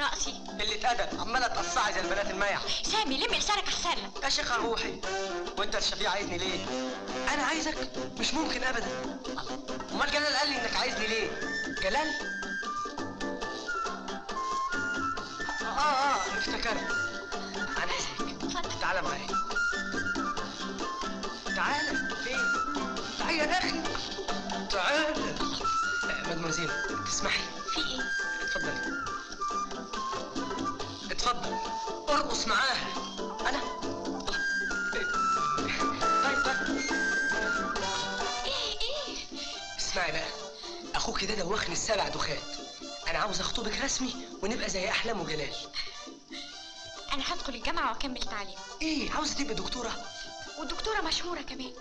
رقصي؟ قلة ادب، عماله تقصعي زي البنات المايعه. سامي لم لسانك احسن لك. يا شيخه روحي، وانت الشفيع عايزني ليه؟ انا عايزك؟ مش ممكن ابدا. امال جلال قال لي انك عايزني ليه؟ جلال؟ افتكرت. عن اذنك. اتفضل. تعالى معايا. تعالى فين؟ تعالى يا اخي، تعالى. مدموزيل تسمحي؟ في ايه؟ اتفضلي. اتفضل ارقص معاها. انا؟ طيب طيب. ايه ايه؟ اسمعي بقى، اخوك ده دوخني السبع دخات. انا عاوز اخطبك رسمي ونبقى زي احلام وجلال. انا هدخل الجامعة واكمل تعليم. ايه، عاوزه تبقي دكتورة؟ والدكتورة مشهورة كمان.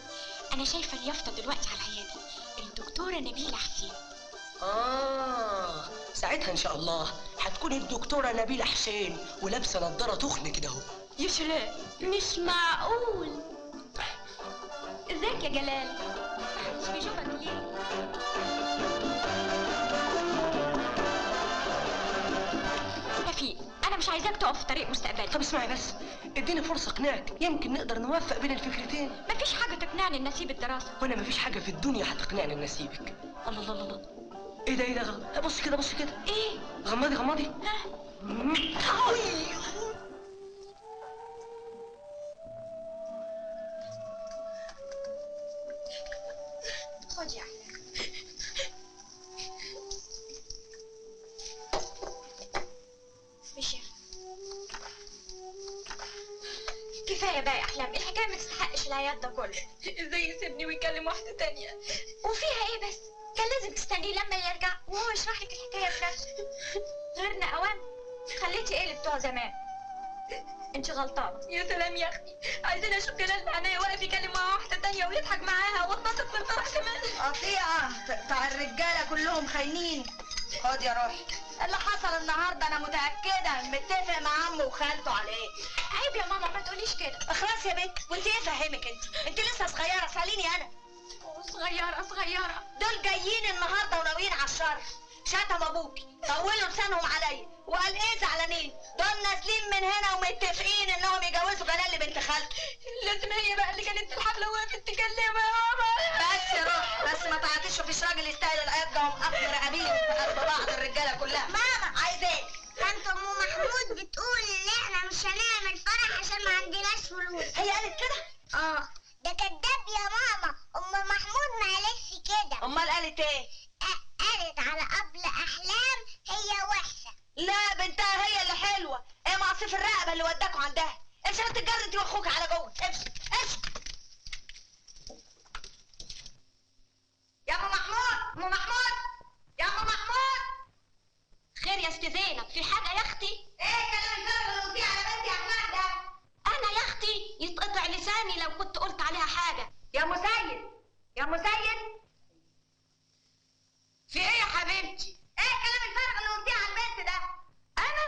انا شايفه اليافطه دلوقتي على العيادة، الدكتورة نبيلة حسين. ساعتها ان شاء الله هتكون الدكتورة نبيلة حسين ولابسه نضاره تخن كده اهو. يا سلام، مش معقول. ازيك يا جلال؟ محدش بيشوفك ليه؟ رفيق، انا مش عايزاك تقف في طريق مستقبلي. طب اسمعي بس، اديني فرصة اقنعك، يمكن نقدر نوفق بين الفكرتين. مفيش حاجة تقنعني ان اسيب الدراسة. وانا مفيش حاجة في الدنيا هتقنعني ان اسيبك. الله الله الله، ايه ده ايه ده؟ بص كده بص كده. ايه؟ غمضي غمضي. ها؟ خد يا احلام. مش كفاية بقى يا احلام، الحكاية ما تستحقش العياط ده كله. ازاي يسيبني ويكلم واحدة تانية؟ وفيها ايه بس؟ كان لازم تستنيه لما يرجع وهو يشرح لك الحكاية بنفسه. غيرنا اوام، خليتي ايه اللي بتوع زمان. انت غلطانة. يا سلام يا اختي، عايزين اشوف جلال بعينيا واقف يكلم مع واحدة تانية ويضحك معاها واتبسط من الفرح كمان. قطيعة تقطع الرجالة كلهم خاينين. خد يا روحي، اللي حصل النهارده انا متاكدة متفق مع عمه وخالته عليه. عيب يا ماما، ما تقوليش كده. اخلص يا بنت، وانت ايه فهمك؟ انت لسه صغيرة، ساليني انا. صغيرة صغيرة. دول جايين النهارده وناويين على الشر. شتم ابوكي، طولوا لسانهم عليا وقال ايه زعلانين. دول نازلين من هنا ومتفقين انهم يجوزوا جلال لبنت خالته. لازم هي بقى اللي كانت في الحفلة وقفت تكلمها يا ماما. بس يا روح، بس ما تعطيش، مفيش راجل يستاهل العياط ده، هم اكبر رقابين في قلب بعض الرجالة كلها. ماما عايزه ايه؟ طنط ام محمود بتقول ان احنا مش هنعمل فرح عشان ما عندناش فلوس. هي قالت كده؟ اه. ده كداب يا ماما، ام محمود ما قالتش كده. امال قالت ايه؟ قالت على قبل احلام هي وحشة. لا بنتها هي اللي حلوة. ايه معصف الرقبة اللي وداكوا عندها؟ امشي انت تجري انت واخوك على جوه. امشي امشي. يا ام محمود، ام محمود، يا ام محمود. خير يا ست زينب، في حاجة يا اختي؟ ايه الكلام الفارغ اللي قلتيه على بنتي يا احمد ده؟ انا يا اختي يتقطع لساني لو كنت قلت عليها حاجة. يا ام سيد، يا ام سيد. في ايه يا حبيبتي؟ ايه الكلام الفارغ اللي قلتيه على البنت ده؟ انا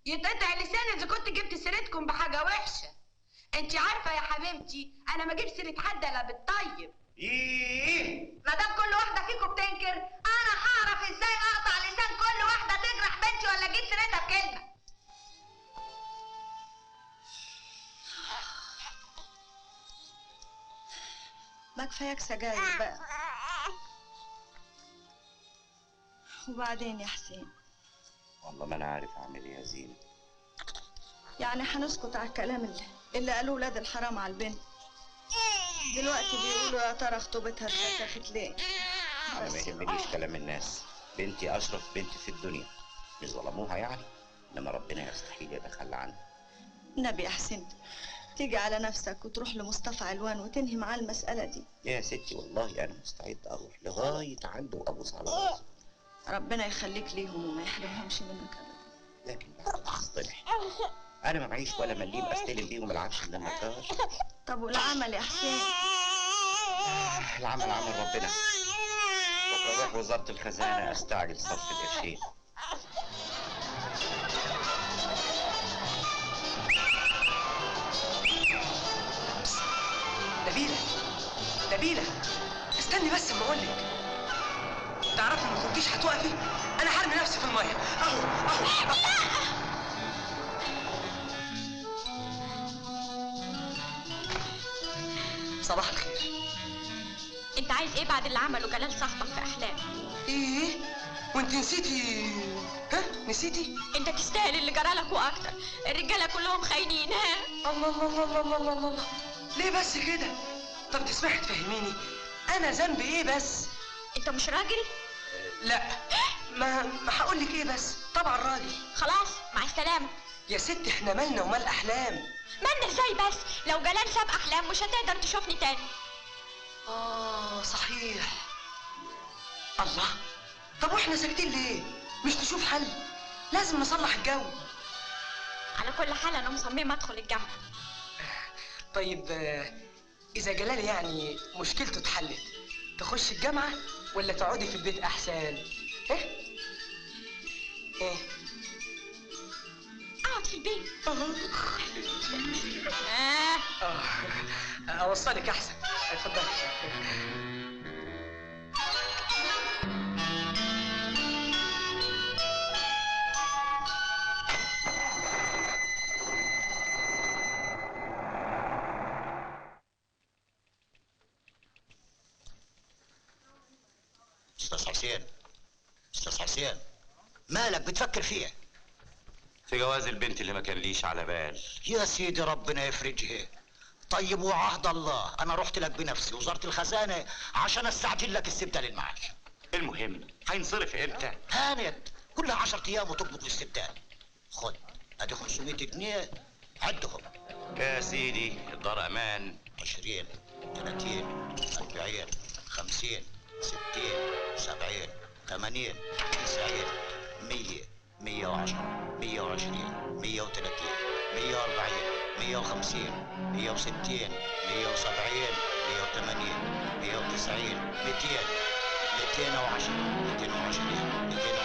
يتقطع لساني اذا كنت جبت سيرتكم بحاجة وحشة. انت عارفه يا حبيبتي انا ما اجيب سيره حد الا بالطيب. ايه؟ ما دام كل واحدة فيكم بتنكر، انا هعرف ازاي اقطع لسان كل واحدة تجرح بنتي ولا اجيب سيرتها بكلمه. ما كفاياك سجاير بقى. وبعدين يا حسين؟ والله ما انا عارف اعمل ايه يا زينب. يعني هنسكت على الكلام اللي قالوه ولاد الحرام على البنت؟ دلوقتي بيقولوا يا ترى خطوبتها اتفسخت ليه؟ انا ما يهمنيش كلام الناس، بنتي اشرف بنت في الدنيا، مش ظلموها يعني، انما ربنا يستحيل يتخلى عنها. نبي يا حسين تيجي على نفسك وتروح لمصطفى علوان وتنهي معاه المسألة دي. يا ستي والله انا مستعد اروح لغاية عنده وابوس على راسه. ربنا يخليك ليهم وما يحرمهمش منك ابدا. لكن بعد ما اصطلح انا ما معيش ولا مليم استلم بيهم العفش من النجار. طب والعمل يا حسين؟ العمل عمل ربنا. بكره اروح وزارة الخزانة استعجل صرف القرشين. نبيلة نبيلة استني بس اما اقول لك. تعرفي ما كنتيش هتوقفي؟ انا هرمي نفسي في المية. اهو اهو. صباح الخير. انت عايز ايه بعد اللي عمله جلال صاحبك في احلام؟ ايه؟ وانت نسيتي؟ ها؟ نسيتي؟ انت تستاهل اللي جرالك واكتر، الرجالة كلهم خاينين. ها؟ الله الله الله الله الله الله، ليه بس كده؟ طب تسمحي تفهميني انا ذنبي ايه بس؟ انت مش راجل؟ لا، ما هقول لك ايه بس، طبعا راجل. خلاص مع السلامة. يا ست احنا مالنا ومال احلام؟ مالنا ازاي بس؟ لو جلال ساب احلام مش هتقدر تشوفني تاني. اه صحيح. الله، طب واحنا ساكتين ليه؟ مش نشوف حل؟ لازم نصلح الجو. على كل حال انا مصممه ادخل الجامعة. طيب اذا جلال يعني مشكلته اتحلت، تخش الجامعة ولا تقعدي في البيت احسن؟ ايه؟ ايه؟ اقعد في البيت. اوصلك احسن. اتفضلي. استاذ حسين، استاذ حسين، مالك بتفكر فيها؟ في جواز البنت اللي ما كان ليش على بال. يا سيدي ربنا يفرجها. طيب وعهد الله انا رحت لك بنفسي وزارة الخزانة عشان استعجل لك استبدال المعاش. المهم هينصرف امتى؟ هانت، كلها 10 ايام وتقبض الاستبدال. خد ادي 500 جنيه عدهم. يا سيدي الدار امان. 20 30 40 50 60 70 80 90 100 110 120 130 140 150 160 170 180 190 200 210 220 230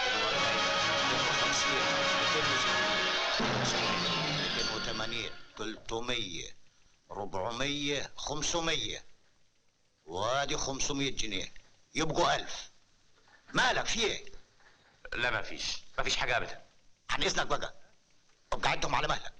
240 250 260 280 300 400 500، وادي 500 جنيه يبقوا 1000. مالك في ايه؟ لا مفيش، مفيش حاجة أبدا. عن إذنك بقى، ابقى عدهم على مهلك.